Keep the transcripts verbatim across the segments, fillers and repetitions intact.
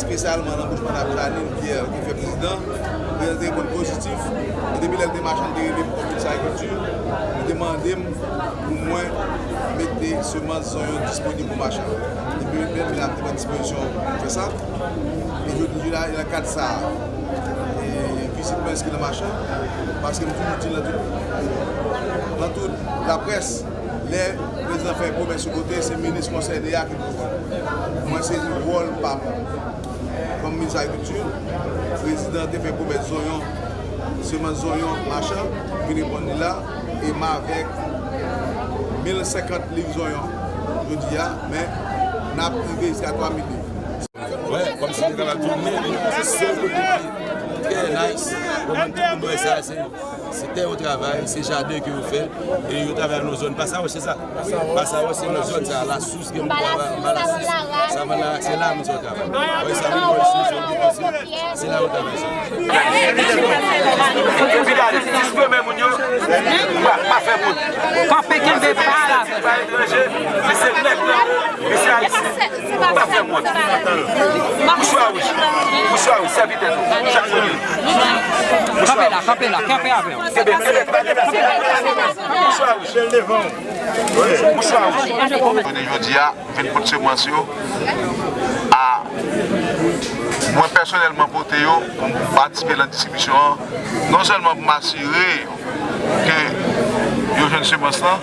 Espesyalman nan bouch Madam Janine Pierre ki fè prezidan, prezidan te reponn pozitif. E depi lè l te mache, l te rele m kòm minis agrikilti, li te mande m pou mwen mete semans zonyon disponib pou machann. Depi lè m te pran dispozisyon pou fè sa. E jodi jou la, e nan kad sa a, e vizit mwen enskri nan machann, paske m toujou di l nan tout, nan tout laprès, lè prezidan fè yon pwomès yon kote, se minis konsène a ki pou fè l. Mwen, se wòl pa m. Kòm minis agrikilti, prezidan te fè pwomès zonyon, semans zonyon machann, vin reponn li la, e m avèk mil senkant liv zonyon jodi a, men n ap rive jiska twa mil liv. Wè, kòmsi li kapab tounen, se yon kote ki trè nice. Pou mwen, tout moun wè sa, se, se tè yo travay, se jaden ke yo fè, e yo travay nan yon zòn Pasawòch, se sa? Pasawòch, se nan zòn sa, Lasous, gen moun travay anba Lasous, Savann Larak, se la moun sa yo travay. Wè, sa moun wè, se, se, se, se la yo travay sa. Epi gade, diskrime moun yo, pa, pa fè moun. Kanpe, kenbe, pa la. Pa etranje, li se nèg la, li se ayisyen. Pa fè moun. Mouchwa wouj, mouchwa wouj, sèvi tèt ou, chak moun. Kanpe la, kanpe la, kanpe avè w. Kenbe, kenbe, pa deplase. Mouchwa wouj. Mouchwa wouj. Jounen jodi a, vin pot semans yo a mwen pèsonèlman pote yo pou m patisipe nan distribisyon an, non sèlman pou m asire yo ke yo jwenn semans lan,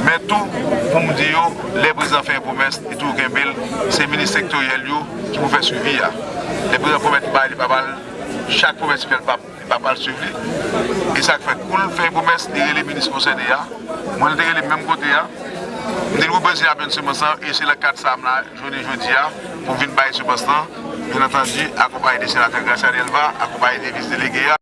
men tou pou m di yo, lè prezidan fè yon pwomès, li toujou kenbe l, se minis sektoryèl yo ki pou fè swivi a. Lè prezidan pwomèt yon bagay, li pa pral, chak pwomès li fè, li pa, li pa pral swiv li. E sa k fè, kou l fè yon pwomès, li rele minis konsène a. Mwen, li te rele m menm kote a. M di l, wi, prezidan ap jwenn semans lan, e se nan kad sa a m la, jounen jodi a, pou m vin bay semans lan. Byen antandi, akonpaye de senatè Gracia Delva, akonpaye de vis delege a.